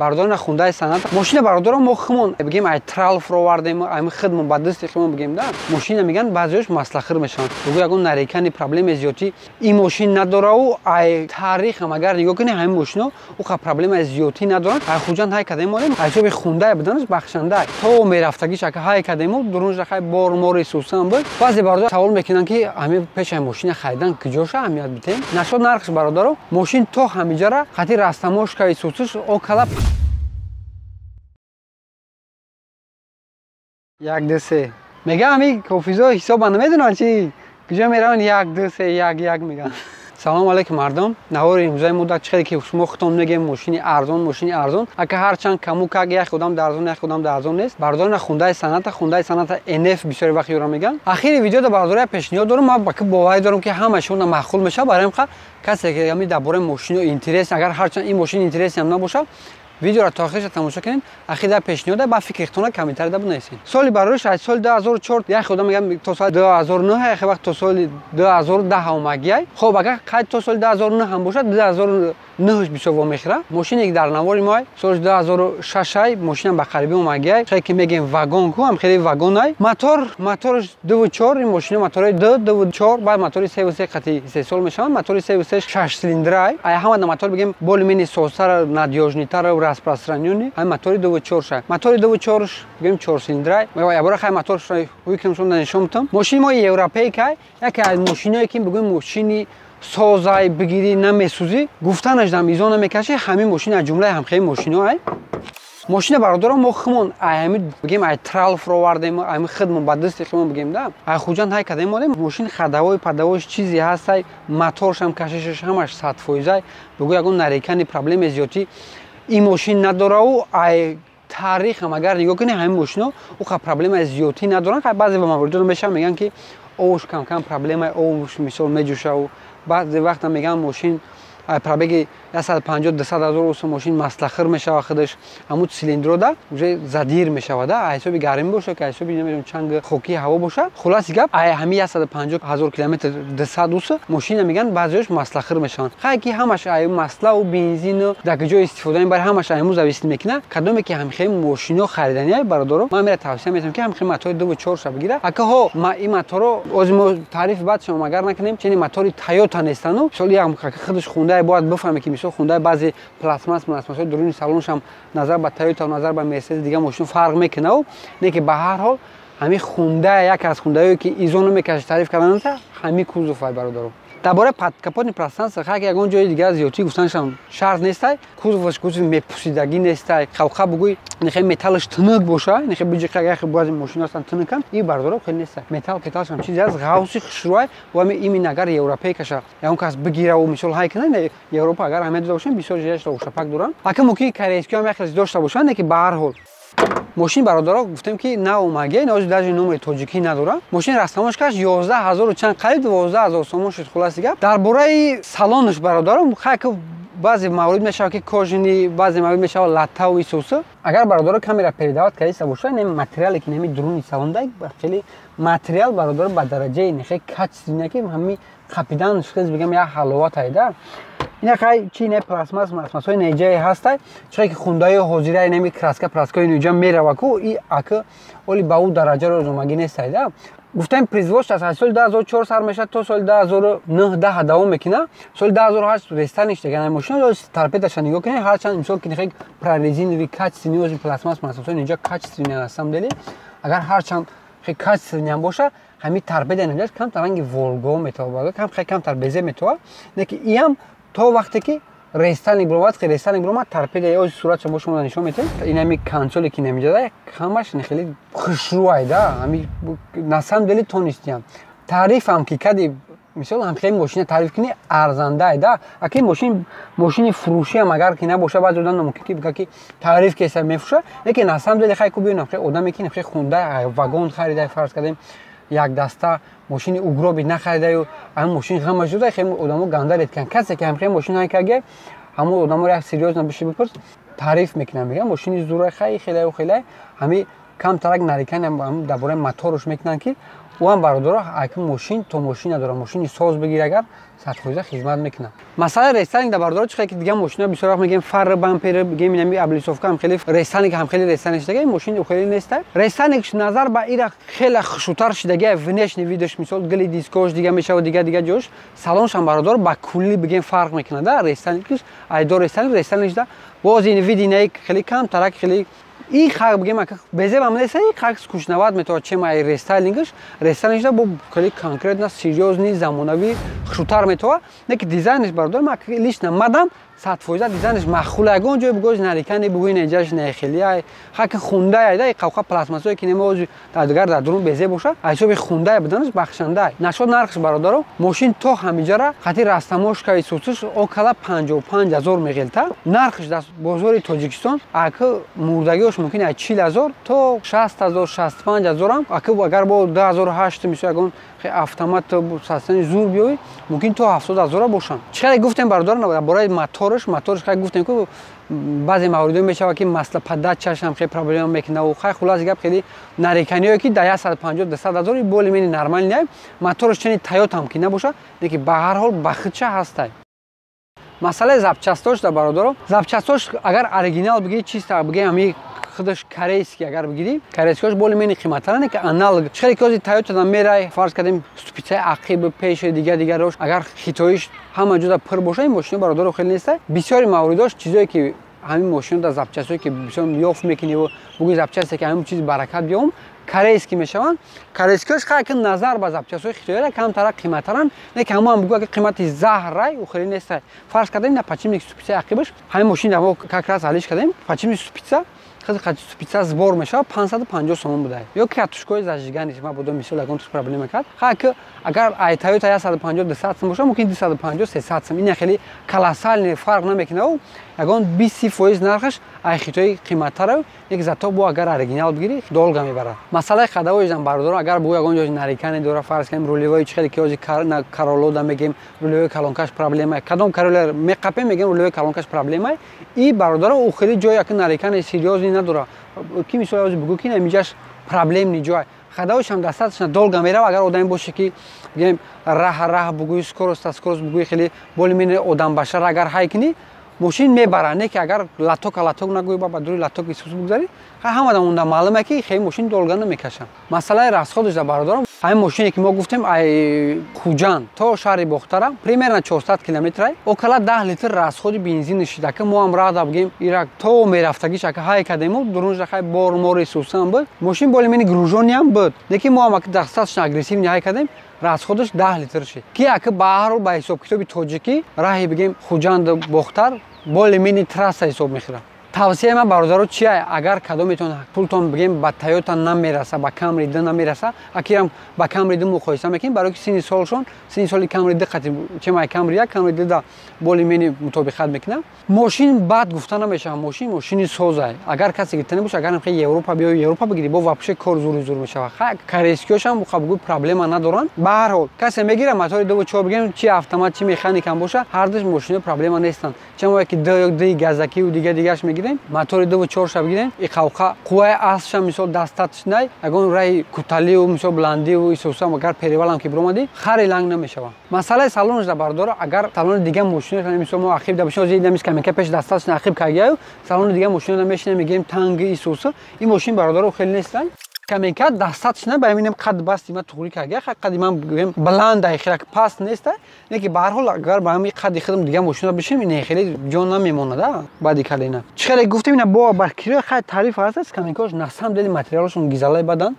Бародарона хундаи санат. Мошина бародарон мо химон бигем ай тралф ровардем, ай хидмон ба дасти химон бигем да. Мошина меган баъзеош маслахир мешаванд. Бугу ягон нарекани проблеме зиёдӣ ин мошин надораву ай таърихам агар нигоҳ кунӣ ҳамин мошино уқа проблема зиёдӣ надоранд. Ай Хуҷанд ҳай кадем морем, ай ҳисоби хундаи буданаш бахшанда. То мерафтагиш ака ҳай кадему дурунаш хай бор мори сусан буд. Баъзе бародар савол мекунанд ки ҳамин пешаи мошина харидан куҷоша аҳамият битем. Нашод нархш бародаро мошин то ҳамиҷара хати растамошкаи сусуш окала 1 2 3 мегам ҳамин кофизо ҳисоба намедонанд чи куҷо мераванд 1 2 3 1 1 меган. Салом алейкум мардум. Навори имрӯзаи мо дар чихеле ки шумо худтон мегем мошини арзон, мошини арзон. Ака ҳарчанд каму как як одам дар арзон, як одам дар арзон нест. Бародарона хундаи саната, хундаи саната NF бисёри вақт ёра меган. Ахири видеода бародаря пешниҳод дорум, ман ба боварӣ дорум ки ҳамаи шумо маъқул мешавад. Барои ҳам касе ки ҳамин дар бораи мошино интерес, агар ҳарчанд ин мошин интереси ҳам набошад, видеоро то охирша тамошо кунед. Ахир пешниҳода ба фикртона комментарияда бинависед. Соли бароиш аз соли 2004 як одам мегам то соли 2009, як вақт то соли 2010 омагиай. Хоб агар қайд то соли 2009 ҳам бошад, 2009 бисёр вомехӯрад. Мошине ки дар навори мо соли 2006 ай мошинам ба қарибӣ омагиай. Хеле ки мегем вагон ку ҳам хеле вагонай. Моторш 2.4, ин мошино мотори 2, 2.4, баъд мотори 3.3 қати истеҳсол мешаванд. Мотори 3.3 6 силиндрай. Ай ҳама мотор бигем более-менее созтар, надёжнитар, распространённый. Ай мотори 2.4 ша. Мотори 2.4 бигем 4 силиндрай. Ябора хай мотор ша ҳуйким шон нишон метам. Мошини мо европейкай, яке аз мошиное ки бигем мошини созай бигирӣ намесӯзӣ, гуфтанаш дам изо намекашӣ, ҳамин мошин аз ҷумлаи ҳамхели мошино ай. Мошина бародарон мо химон ай ҳамин бигем ай тралф ровардем, ай хидмон ба дасти химон бигем да. Ай Хуҷанд ҳай кадем модем, мошин хадавой падавош чизе ҳастай, моторшам кашишаш ҳамаш 100%. Бугу ягон нарекани проблеме зиёдӣ ин мошин надораву ай таърихам агар нигоҳ кунӣ ҳамин мошино уқа проблема зиёдӣ надоранд. Баъзе мавридҳо мешаванд мегӯянд ки овуш кам-кам проблемаи овуш мисол меҷӯшаву баъзе вақта мегӯянд мошин пробеги 150-200 ҳазор уса мошин маслахир мешавад худаш, ҳамун цилиндрода уже задир мешавад, ай ҳисоби гармӣ бошад ки ҳисоби намедонам чанг хокии ҳаво бошад. Хулоси гап ай ҳамин 150 ҳазор километр 200 уса мошина мегӯянд баъзеҳош маслахир мешаванд. Хай ки ҳамаш ай маславу бензину дар куҷо истифода мебарад ҳамаш айму зависит мекунад. Кадоме ки ҳамхели мошино хариданияй бародаро, ман мера тавсия метавам ки ҳамхели мотори 2.4 ша бигира. Ака ҳо ма ин моторо ози мо таърифи баъд шумо агар накунем, чени мотори Тойота нестану мисол ям худаш хундаи бояд бифаҳме ки мисол хундаи баъзе пластмасс пластмассҳои дуруни салоншам назар ба Тойота ва назар ба Мерседес дигар мошино фарқ мекунаву не ки ба ҳар ҳол ҳамин хунда як аз хундаҳое ки изо намекашад таъриф карданаса ҳамин кузов ай бародаро. Дар бораи подкапотни пространство хай ки ягон ҷои дигар зиёдтӣ гуфтанашам шарт нестай. Кузоваш кузови мепусидагӣ нестай. Хавқа бугӯй нехе металлаш тунук боша, нехе биҷиқа яхе баъзе мошино ҳастанд тунуканд, ин бародаро хеле нестай. Металл кеталшам чизе аст ғавси хушрӯай ва ами именно агар европейкаша ягон кас бигираву мисол ҳай кунад, Европа агар аҳамият дода бошанд бисёр ҷояш ошапак доранд. Ака мумкин корейскиҳо ҳам як хел дошта бошанд, не ки ба ҳар ҳол мошин бародаро гуфтем ки наомагия, ин даже номери тоҷикӣ надорад. Мошин растамошкаш 11 ҳазору чанд, қариб 12 ҳазор сомон шуд. Хулоси гап дар бораи салонаш бародаро хай ки баъзе маврид мешавад ки кожини, баъзе маврид мешавад латтаву исуса. Агар бародаро камера передават кардиста бошад, ин материале ки нами дуруни салон дай хеле материал бародаро ба дараҷаи нехе качественне ки ҳами қапидан хез бигам як ҳаловат айда. Ина хай чи не пластмасс пластмассҳои неҷае ҳастай, чиқе ки хундаи ҳозираи нами краска праскаи неҷа мерава ку и ака оли ба ӯ дараҷаро омагӣ нестай да. Гуфтем производство аз соли 2004 сар мешавад то соли 2009-10 давом мекунад. Соли 2008 рестайлинг дигар мошина торпедаша нигоҳ кунед, ҳарчанд мисол ки нехе прорезиновый качественный ози пластмасс пластмассҳои неҷа качественный на самом деле, агар ҳарчанд хе качественный ҳам бошад, ҳамин торпеда неҷаш камтар ранги Волго метавад, кам хе камтар безе метавад, не ки иам то вақте ки рестайлинг баромад, ки рестайлинг баромад торпеда ози суратша бо шумо нишон метавем. Ин ҳами консоле ки намиҷада ҳамаш хеле хушрӯай да, ҳами на самом деле тонистиям. Таърифам ки кади мисол ҳамхели мошина таъриф кунӣ арзандай да. Аки мошин мошини фурӯшиам агар ки набошад, баъзе одам мумкин ки бигӯяд ки таъриф кеса мефурӯшад, лекин на самом деле хай ку биёнам хеле одаме ки хеле хунда вагон харида фарз кардем як даста мошини угроби нахаридаю ҳамин мошин ғамаш дода, хеле одамо ганда редкан. Касе ки ҳамхели мошин ҳай карга, ҳамон одаморо як серьёзно биши бипурс, таъриф мекунам, мегӯям мошини зурай хай хелаю хелай ҳами камтарак нарикан дар бораи моторш мекунанд ки Ӯ ҳам, бародаро, аки мошин то мошин надора, мошини соз бигир, агар 100% хизмат мекунад. Масъалаи рестайлинг да, бародаро, чӣ ки дига мошина бисёр вақт мегӯем, фара, бампер, бигем, инами облицовка ҳам хеле рестайлинг, ҳам хеле рестайлинг шидаги, мошин хеле неста. Рестайлингш назар ба ира хеле хушрӯтар шидаги, внешний видаш, мисол, гили дискош дига мешавад, дига дига ҷош, салоншам, бародаро, ба куллӣ бигем, фарқ мекунад да рестайлингш. Айдо рестайлинг, рестайлингш да боз ин види наи хеле камтарак, хеле и хак бигем, безебам неста, и хак скучноват метавад, чем ай рестайлингш. Рестайлингш бо хеле конкретно серьёзный, замонавӣ, хушрӯтар метавад. Не ки дизайнш, бародар, ма лично мадам 100% дизайнш махула. Ягон ҷой бугоз нарикане бугӯи неҷаш нехелия, хаки хундая да қавқа пластмассое ки немози дигар дар дурун безе боша, ҳисоби хундая буданаш бахшандай нашод. Нархш, бародаро, мошин то ҳамиҷара хати растаможкаи сусиш около 55 000 меғелта. Нархш дар бозори Тоҷикистон аки мурдагиош мумкин аз 40 000 то 60 000, 65 000-ам. Аки агар бо 2008, мисол, ягон автомат састани зур биёй, мумкин то 70 000 бошанд. Чӣ хеле гуфтем, бародар, дар бораи моторш. Моторш хай гуфтем, ку баъзе мавридҳо мешавад, ки маслоподачаш ҳам хеле проблема мекунад. Хай, хулоси гап, хеле нареканиҳое ки дар 150, 200 000 более-менее нормальный моторш, чени Тойотам ки набошад, лекин ба ҳар ҳол ба худша ҳастай. Масъалаи запчастош да, бародаро, запчастош агар оригинал бигирӣ, чиста бигем, ҳами худаш корейский агар бигирӣ, корейскиош более-менее қиматтаране ки аналог. Чӣ хеле ки ҳозир Тойотада мерай, фарз кардем, ступицаи ақиб, пеши, дига дигарош, агар хитоиш ҳама ҷода пур боша, ин мошино, бародаро, хеле неста. Бисёри мавридош чизое ки ҳамин мошино запчастое ки бисёр ёфт мекунӣ, бугӯи запчасте ки ҳамин чиз баракат биём, корейский мешаванд. Корейскиош хай ки назар ба запчастҳои хитоиро камтара қиматтаранд, не ки ҳамоам бугӯ, агар қимати заҳрай, ӯ хеле нестай. Фарз кардем, на подшипник ступицаи ақибаш, ҳамин мошин мо как раз алиш кардем, подшипник ступица, ступица сбор мешавад, 550 сомон буда. Ё катушкои зажиганиш ма будо, мисол, ягон туз проблема кард, ха ки агар ай Тойота 150, 200 сум боша, мумкин 250, 300 сум. Ина хеле колоссальный фарқ намекунад, ягон 20-30% нархаш ай хитои қиматтара, як зато бо агар оригинал бигирӣ, долго мебарад. Масъалаи ходовойшам, бародаро, агар бо ягон ҷои нарекание дора, фарз кардем, рулевой, чӣ хеле ки ҳозир Короллода мегем, рулевой колонкаш проблема, кадом Королла меқапем, мегем, рулевой колонкаш проблема. И, бародаро, ӯ хеле ҷои яки нарекание серьёзный надора, ки мисол ҳозир бигӯ, ки намиҷаш проблемный ҷой. Ходовойшам достаточно долго мерава, агар одаме боше, ки бигем, раҳ раҳ бугӯи, скорость скорость бугӯи, хеле более-менее одамбашар агар ҳай кунӣ, мошин мебара. Не ки агар латока латок нагӯи, ба дури латок исус бугзарӣ, ҳамада онда маълуме, ки хеле мошин долго намекаша. Масъалаи расходаш да, бародарам, ҳамин мошине ки мо гуфтем, ай Хуҷанд то шаҳри Бохтара примерно 400 километрай, около 10 литр расходи бензин шида, ки мо ҳам рада бигем, ира то мерафтагиш ака ҳай кардему, дурунша хай бор мори сусам буд, мошин более-менее гружёныйам буд, лекин мо ҳам ака достаточно агрессивный ҳай кардем, расходаш 10 литр шид, ки ака ба ҳар ҳол ба ҳисобкитоби тоҷикӣ раҳи, бигем, Хуҷанду Бохтар более-менее трасса ҳисоб мехӯрад. Тавсияи ман, бародаро, чия? Агар кадометон пултон, бигем, ба Тойота намераса, ба Камри д намераса, акирам ба Камри д муқоиса мекунем, барои ки синни солшон, синни соли Камри д қати чемай Камри як, Камри д да более-менее мутобиқат мекунам. Мошин бад гуфта намешавад, мошин мошини созай. Агар касе гирифта набоша, агар хе Европа биёи, Европа бигирӣ, бо вообще кор зури зур мешавад. Корейскиёшам бугӯй проблема надоранд. Ба ҳар ҳол, касе мегира мотори дуву чор, бигем, чи автомат, чи механикам боша, ҳардуш мошино проблема нестанд. Чамое ки д ё ди газакиву дига дигаш мегирем, мотори дуву чорша бигирем, и қавқа қувваи асша, мисол, достаточный, ягон раи куталию, мисол, буландию исусам, агар перевалам ки биромадӣ, хари ланг намешавад. Масъалаи салонаш да, бардора, агар салони дига мошино, мисол, мо ақиб да бишин, ҳозир намис камека пеш достаточно ақиб кагияю, салони дига мошино мешинем, мегирем, танги исуса, ин мошин, бародаро, хеле нестанд. Камека достаточно ба ҳаминам қад басти ма туғри карга, қади ман, бигӯем, баланда, хелак паст неста, не ки ба ҳар ҳол агар ба ҳамин қади худам дига мошино бишинем, ин хеле ҷон намемонада. Баъди калена чӣ хеле гуфтем, ина бо бар кирои хай тариф ҳаст, камекош на самом деле материалошон гизалаи бадан.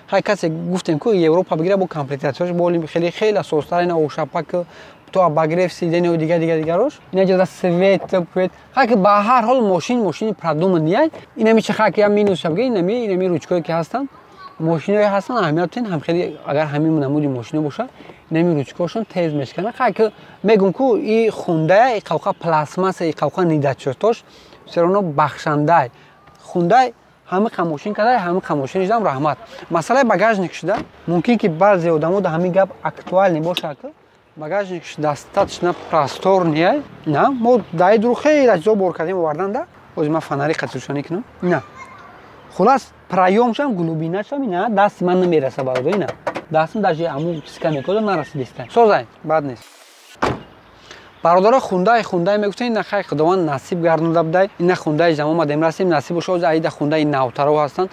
Хай, касе гуфтем ку Европа бигира, бо комплектатсияш боли хеле хеле состар, ина ошапак то обогрев сиденья дига дига дигарош, ина ҷода свет пвет. Хай, ки ба ҳар ҳол мошин мошини продуманный. Инами чи хай ки я минус бигир, инами ручкое ки ҳастанд, мошиное ҳастанд, аҳамият тин ҳам хеле, агар ҳамин намуди мошино бошад, инами ручкаошон тез мешканад. Хай, ки мегум ку и хундая, и қавқа пластмасса, и қавқа недочётош всё равно бахшандай хундай. Ҳами қамошин кадай, ҳами қамошин шудам, раҳмат. Масъалаи багажник шуда, мумкин ки баъзе одамо да ҳамин гап актуальный бошад, ки багажникш достаточно просторный. На мо даи дуру хеле чизо бор кардем, оварданда. Ҳозир ман фонари қатиршонӣ кунам. На, хулас, проёмшам, глубинашам ина дасти ман намераса, бародар, ина Дастам даже аму скамейкода нарасидиста. Созай, бад нест. Бародаро, хундаи хундаи мегуфтем, ина хай, худованд насиб гардонда будай, ина хундаи зам омадем, расем, насиб боша. Оз аида хундаи навтаро ҳастанд,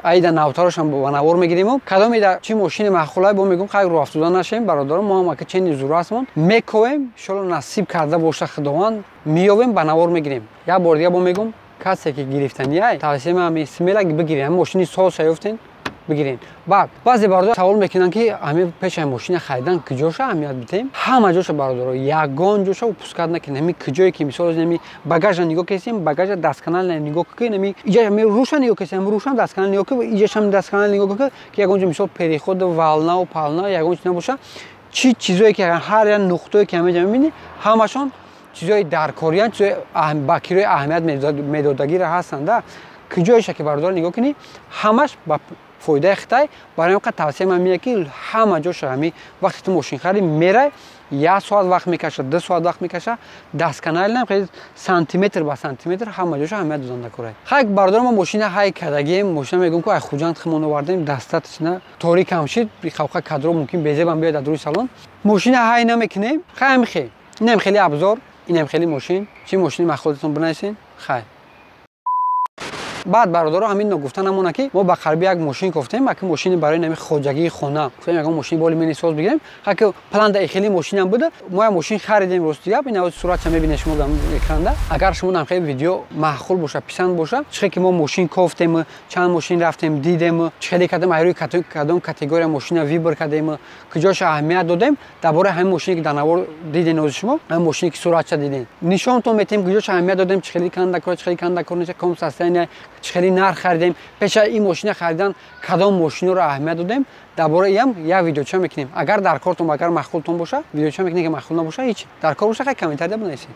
аида навтарошам ба навор мегириму кадом ида чӣ мошини маъқулай бо мегум. Хай, рӯ нашем, бародаро, мо ҳам ака чени зур ҳастмон, мековем. Иншолло, насиб карда боша худованд, меёвем, ба навор мегирем. Як бор дига бо мегум, касе ки гирифтанияй, тавсия ами смело бигирем, мошини соз ёфтен, бигирен. Баъд баъзе бародар савол мекунанд, ки ҳами пешаи мошина харидан куҷоша аҳамият бидем? Ҳама ҷоша, бародаро, ягон ҷоша упускать накунед. Ҳами куҷое ки, мисол, ами багажа нигоҳ кесем, багажа досконально нигоҳ кунед, ами иҷа ами руша нигоҳ кесем, рушам досконально нигоҳ кунед, иҷашам досконально нигоҳ кунед, ки ягон ҷо, мисол, переход, волнау пална ягон чиз набоша. Чӣ чизое ки ҳар як нуқтое ки ҳамаҷа мебинӣ, ҳамашон чизои даркорианд, чизои ба кирои аҳамият медодагиро ҳастанда. Куҷоеша ки, бародар, нигоҳ кунӣ, ҳамаш ба фоидаи хитай. Барои ҳам тавсия ман меяд, ки ҳама ҷоша ҳами вақте ту мошин харӣ, мерай, як соат вақт мекаша, 2 соат вақт мекаша, досконально хеле сантиметр ба сантиметр ҳама ҷоша аҳамият додан накорай. Хай, бародаро, мо мошина ҳай кардагием. Мошина, мегӯм, ку ай Хуҷанд химон овардем, достаточно торикам шид, қавқа кадро мумкин безебам биёяд дар рӯи салон. Мошина ҳай намекунем. Хай, ҳами хел, инам хеле обзор, инам хеле мошин. Чӣ мошини махсусатон бинависен. Хай, баъд, бародаро, ҳамин ногуфта намона, ки мо ба қариби як мошин кофтем, аки мошини барои нами хоҷагии хона. Гуфтем, ягон мошини боли мени соз бигирем. Хаки планда хеле мошинам буда, мо як мошин харидем. Рости гап, ин суратша мебинед шумо дар экранда. Агар шумо нам хеле видео маъқул боша, писанд боша, чӣ ки мо мошин кофтем, чанд мошин рафтем, дидем, чӣ хеле кардем, айрӯи кадом категория мошина выбор кардем, куҷоша аҳамият додем, дар бораи ҳамин мошине ки дар навор диден, ози шумо ҳамин мошине ки суратша диден, нишонтон метем, куҷоша аҳамият додем, чӣ хеле кандакор, чӣ хеле кандакор неша, ком состояние, чӣ хеле нарх харидем, пеша ин мошина харидан кадом мошиноро аҳамият додем, дар бораи ам як видеоча мекунем. Агар дар кортон, агар маъқултон боша, видеоча мекунем, ки маъқул набоша, ҳеч. Дар кор боша, хай, комментария бинависед.